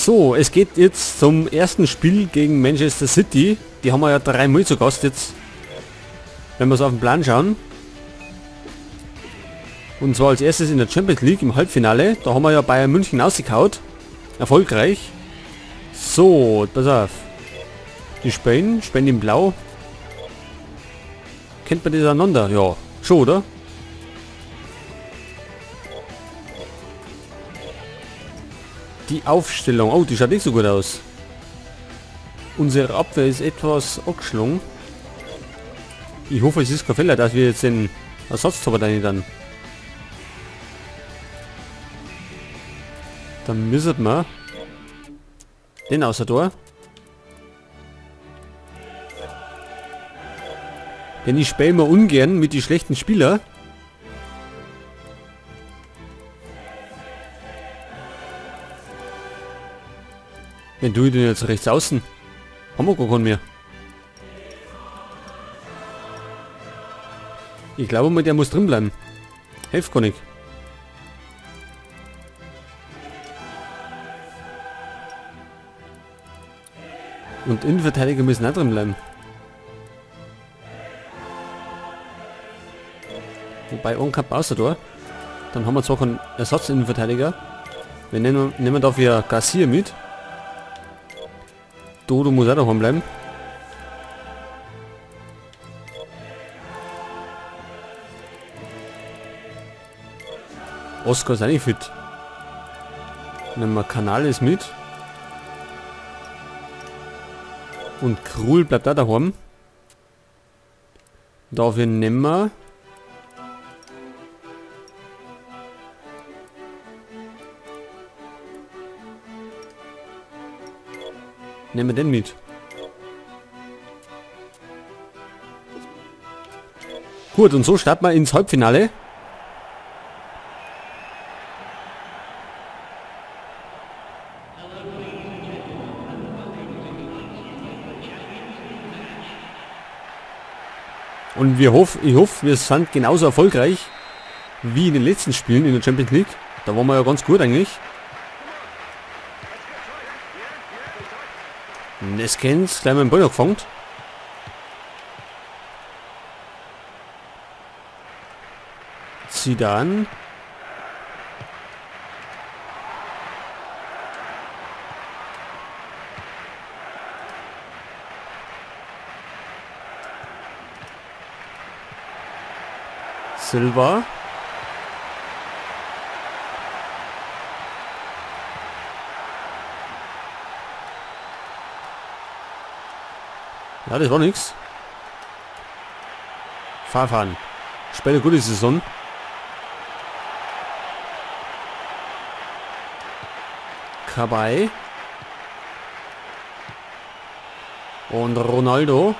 So, es geht jetzt zum ersten Spiel gegen Manchester City. Die haben wir ja dreimal zu Gast jetzt, wenn wir so auf den Plan schauen. Und zwar als erstes in der Champions League im Halbfinale. Da haben wir ja Bayern München ausgekaut. Erfolgreich. So, pass auf. Die spielen in Blau. Kennt man das einander? Ja, schon, oder? Die Aufstellung, oh, die schaut nicht so gut aus. Unsere Abwehr ist etwas angeschlagen. Ich hoffe, es ist kein Fehler, dass wir jetzt den Ersatztorwart rein dann. Dann müssen wir den außer Tor. Denn ich spiele immer ungern mit den schlechten Spielern. Wenn du den jetzt rechts außen. Haben wir gar keinen mehr. Ich glaube mal, der muss drin bleiben. Hilft gar nicht. Und Innenverteidiger müssen auch drin bleiben. Wobei, ein Cup außer da. Dann haben wir zwar keinen Ersatz-Innenverteidiger. Wir nehmen dafür Garcia mit. Dodo muss auch daheim bleiben. Oscar ist auch nicht fit. Nehmen wir Canales mit. Und Krul bleibt auch daheim. Dafür nehmen wir den mit. Gut, und so starten wir ins Halbfinale. Und ich hoffe, wir sind genauso erfolgreich wie in den letzten Spielen in der Champions League. Da waren wir ja ganz gut eigentlich. Neskens, gleich mal den Ball noch gefangen. Zidane. Silva. Ja, das war nix. Farfan. Spielt eine gute Saison. Cabaye. Und Ronaldo.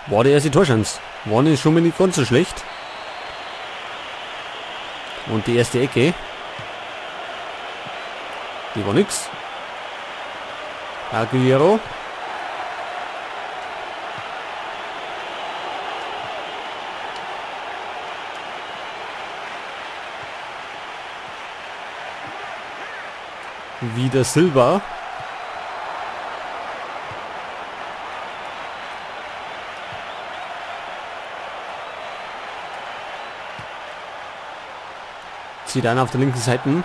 War die erste Torschance. War nicht schon mal nicht ganz so schlecht. Und die erste Ecke. Die war nix. Aguero. Wieder Silva. Zidane auf der linken Seite.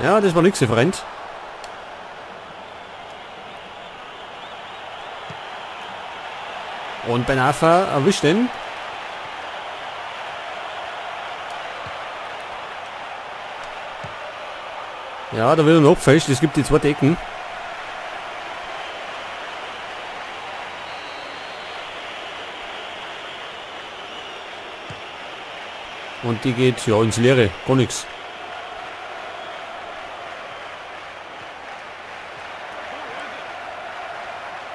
Ja, das war nix, Freund. Und Ben Arfa erwischt den. Ja, da wird er noch abgefälscht. Es gibt die zwei Decken. Und die geht ja ins Leere. Gar nichts.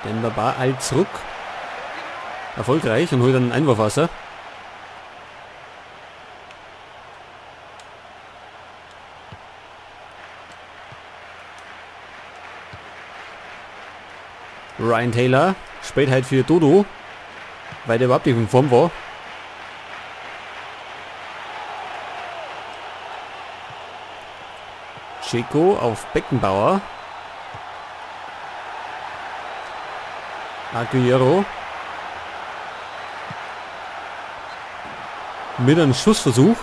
Demba Ba eilt zurück. Erfolgreich und holt dann Einwurfwasser. Ryan Taylor spielt halt für Dodo, weil der überhaupt nicht in Form war. Dzeko auf Beckenbauer. Agüero. Mit einem Schussversuch.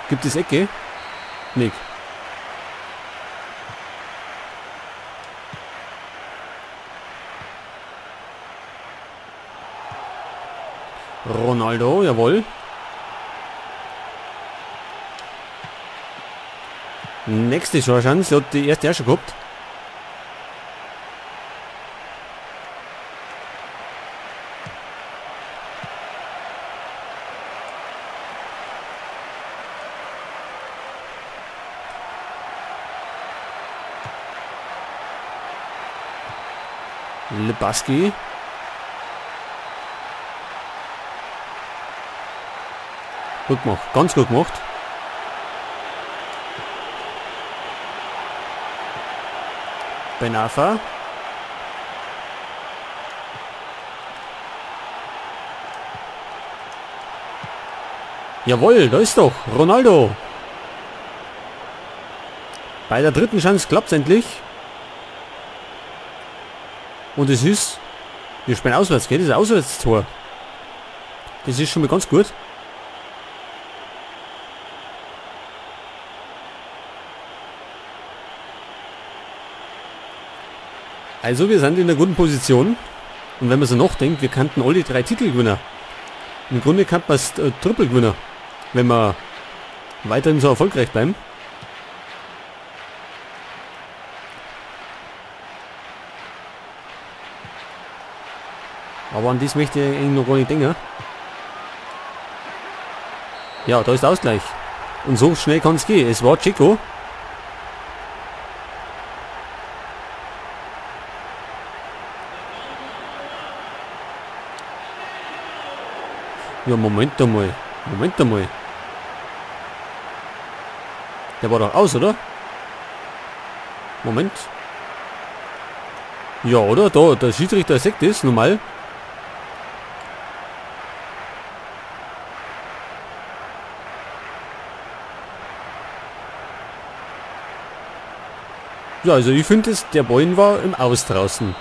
Gibt es Ecke? Nick. Ronaldo, jawohl. Nächste Chance, hat die erste auch schon gehabt. Libaski. Gut gemacht, ganz gut gemacht. Ben Arfa. Jawohl, da ist doch Ronaldo. Bei der dritten Chance klappt's endlich. Und es ist, wir spielen auswärts, gell? Das ist ein Auswärtstor. Das ist schon mal ganz gut. Also wir sind in einer guten Position. Und wenn man so noch denkt, wir könnten alle drei Titel gewinnen. Im Grunde kann man es Triple gewinnen, wenn wir weiterhin so erfolgreich bleiben. Aber an das möchte ich eigentlich noch gar nicht denken. Ja, da ist der Ausgleich. Und so schnell kann's gehen. Es war Dzeko. Ja, Moment einmal. Moment einmal. Der war doch aus, oder? Moment. Ja, oder? Da, der Schiedsrichter sagt das normal. Ja, also ich finde es, der Ball war im Aus draußen.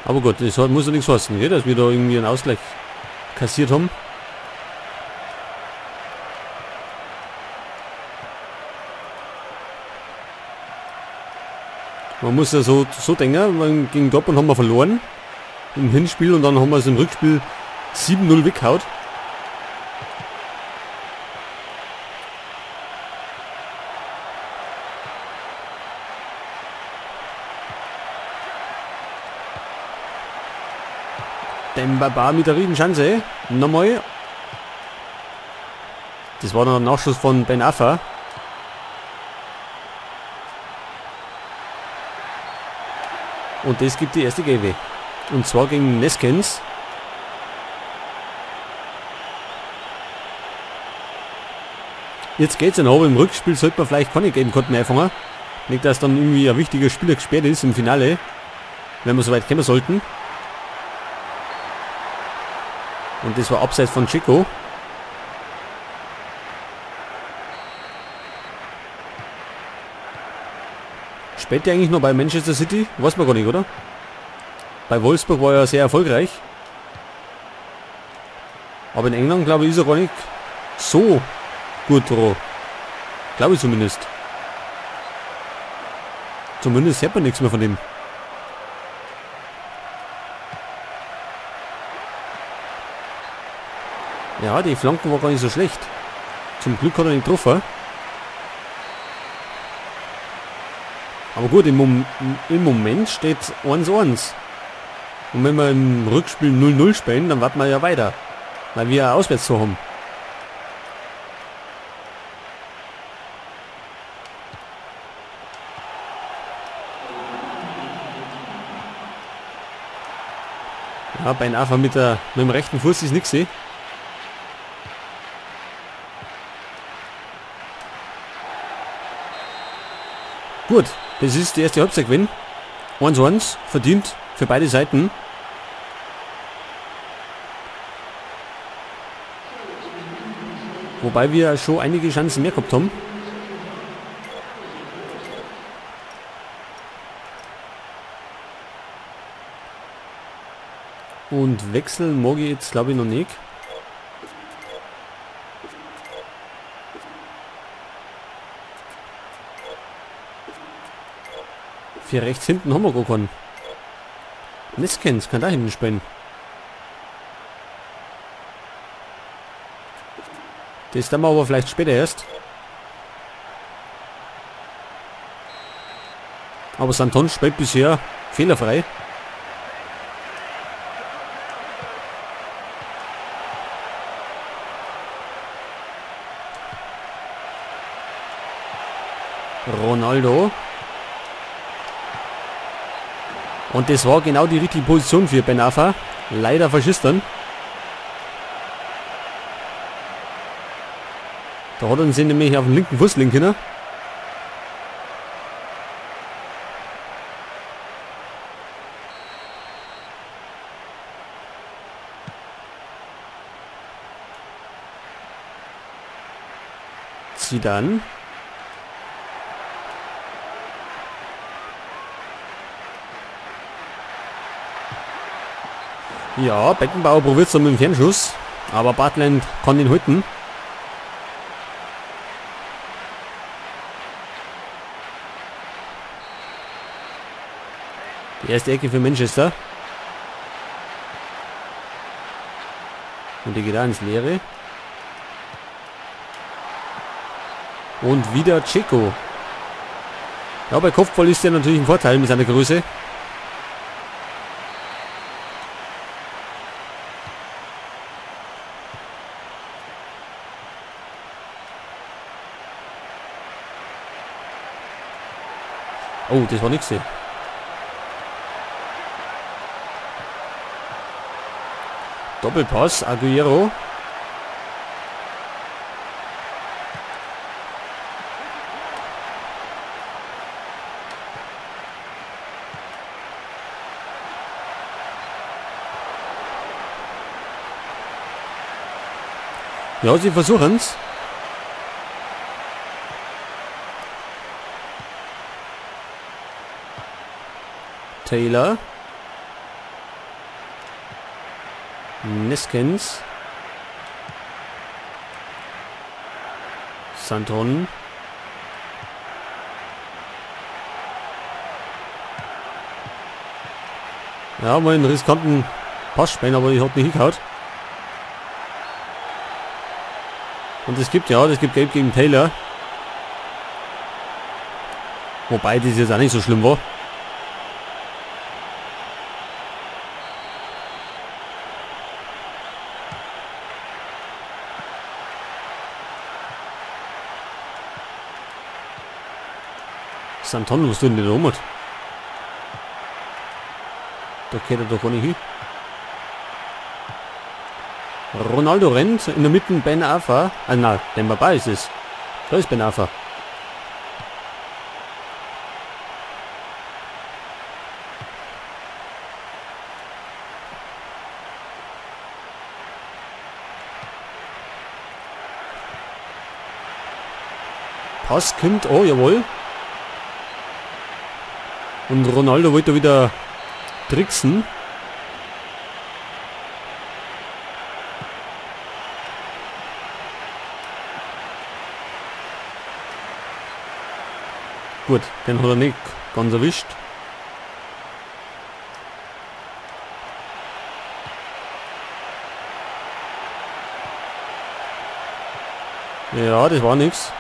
Aber gut, das muss ja nichts heißen, gell, dass wir da irgendwie einen Ausgleich kassiert haben. Man muss ja so denken, gegen Dortmund haben wir verloren im Hinspiel und dann haben wir es im Rückspiel 7-0 weggehauen. Demba Ba mit der Riesenchance. Nochmal. Das war noch ein Nachschuss von Ben Arfa. Und das gibt die erste Gelbe. Und zwar gegen Neskens. Jetzt geht's ja noch, aber im Rückspiel sollte man vielleicht keine gelben Karten mehr einfangen. Nicht, dass dann irgendwie ein wichtiger Spieler gesperrt ist im Finale, wenn wir so weit kommen sollten. Und das war abseits von Dzeko. Spielt der eigentlich noch bei Manchester City? Weiß man gar nicht, oder? Bei Wolfsburg war er sehr erfolgreich. Aber in England, glaube ich, ist er gar nicht so gut drauf. Glaube ich zumindest. Zumindest hört man nichts mehr von dem. Ja, die Flanken war gar nicht so schlecht. Zum Glück hat er nicht getroffen. Aber gut, im Moment steht 1-1. Und wenn wir im Rückspiel 0-0 spielen, dann warten wir ja weiter. Weil wir ja auswärts so haben. Ja, Ben Arfa mit dem rechten Fuß ist nix, eh. Gut, das ist die erste Halbzeit gewesen. 1-1, verdient für beide Seiten. Wobei wir schon einige Chancen mehr gehabt haben. Und wechseln mag ich jetzt, glaube ich, noch nicht. Für rechts hinten haben wir gar keinen. Neskens kann da hinten spielen. Das dann wir aber vielleicht später erst. Aber Santon spielt bisher fehlerfrei. Ronaldo. Und das war genau die richtige Position für Ben Arfa. Leider verschisst dann. Da hat er sie nämlich auf den linken Fuß legen können. Zidane. Ja, Beckenbauer probiert es dann mit dem Fernschuss, aber Butland kann ihn halten. Die erste Ecke für Manchester. Und die geht da ins Leere. Und wieder Dzeko. Ja, bei Kopfball ist der natürlich ein Vorteil mit seiner Größe. Oh, das war nix hier. Doppelpass, Aguero. Ja, sie versuchen's. Taylor. Neskens. Santon. Ja, mal einen riskanten Pass spielen, aber ich hab nicht hingehauen. Und es gibt, ja, es gibt Gelb gegen Taylor. Wobei das jetzt auch nicht so schlimm war. Santon, was tut denn der da rum? Da geht er doch gar nicht hin. Ronaldo rennt, in der Mitte Ben Arfa. Ah, nein, Demba Ba ist es. Da ist Ben Arfa. Pass kommt, oh jawohl. Und Ronaldo wollte wieder tricksen. Gut, den hat er nicht ganz erwischt. Ja, das war nix.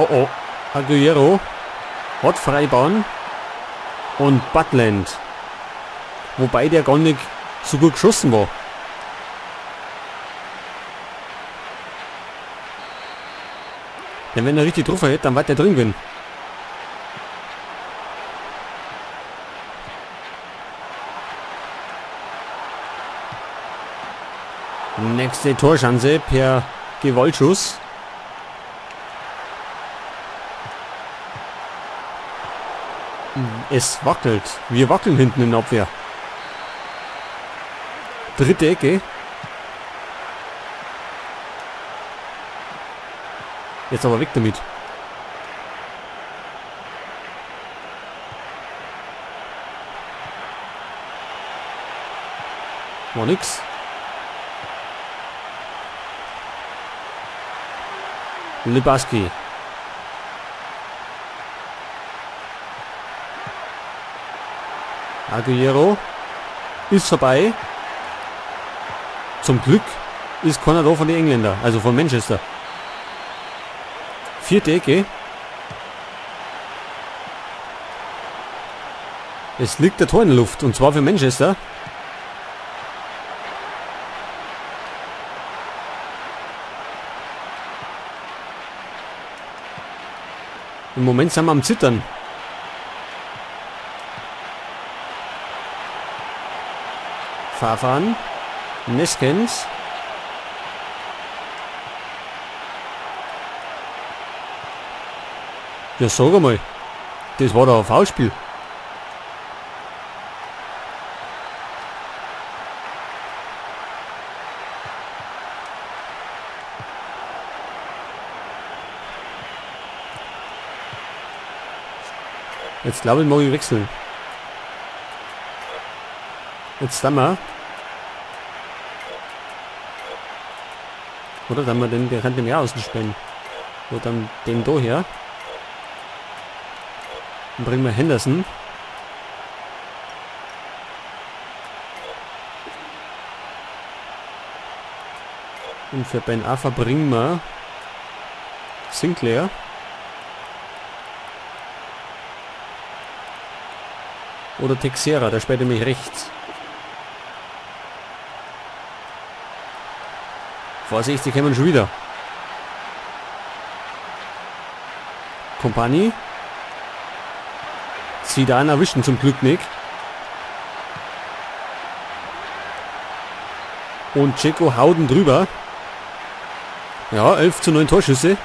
Oh oh, Aguero hat Freibahn und Butland. Wobei der gar nicht so gut geschossen war. Denn wenn er richtig drauf hätte, dann war der drin gewesen. Nächste Torschanze per Gewaltschuss. Es wackelt. Wir wackeln hinten in der Abwehr. Dritte Ecke. Jetzt aber weg damit. War nix. Libaski. Aguero ist vorbei. Zum Glück ist keiner da von den Engländern, also von Manchester. Vierte Ecke. Es liegt der Tor in der Luft und zwar für Manchester. Im Moment sind wir am Zittern. Farfan. Neskens. Ja, sag einmal. Das war doch ein Foulspiel. Jetzt glaube ich, mag ich wechseln. Jetzt dann wir. Oder dann wir den, der kann den ja außen spielen. Oder dann den da her. Dann bringen wir Henderson. Und für Ben Arfa bringen wir Sinclair. Oder Texera, der spielt nämlich rechts. Vorsicht, die kommen schon wieder. Kompany. Zidane erwischen zum Glück nicht. Und Dzeko haut ihn drüber. Ja, 11:9 Torschüsse.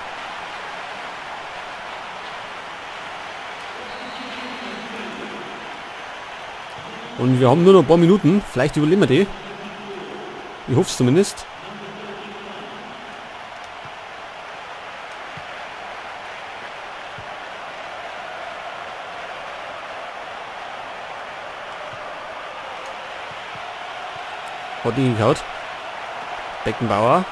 Und wir haben nur noch ein paar Minuten. Vielleicht überleben wir die. Ich hoffe es zumindest. Hat ihn gehaut. Beckenbauer.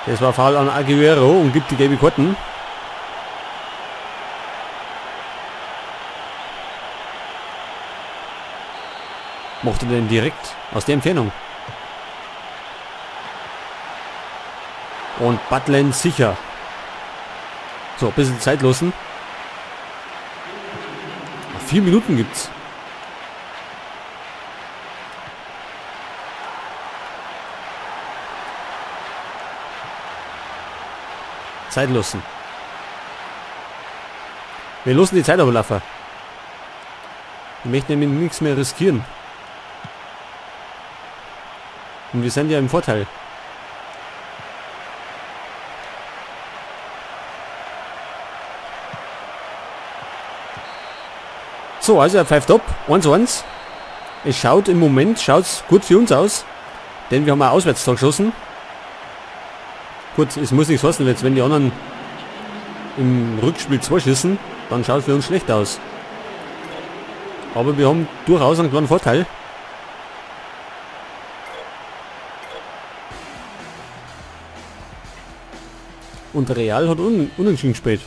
Das war Foul an Aguero und gibt die gelbe Karten. Macht er denn direkt aus der Entfernung? Und Butland sicher. So, ein bisschen Zeit lassen. 4 Minuten gibt's. Zeit lassen. Wir lassen die Zeit aber laufen. Ich möchte nämlich nichts mehr riskieren. Und wir sind ja im Vorteil. So, also er pfeift ab. 1-1. Es schaut im Moment, schaut's gut für uns aus. Denn wir haben auch Auswärtstor geschossen. Gut, es muss nichts heißen, jetzt wenn die anderen im Rückspiel 2 schießen, dann schaut es für uns schlecht aus. Aber wir haben durchaus einen kleinen Vorteil. Und Real hat unentschieden gespielt.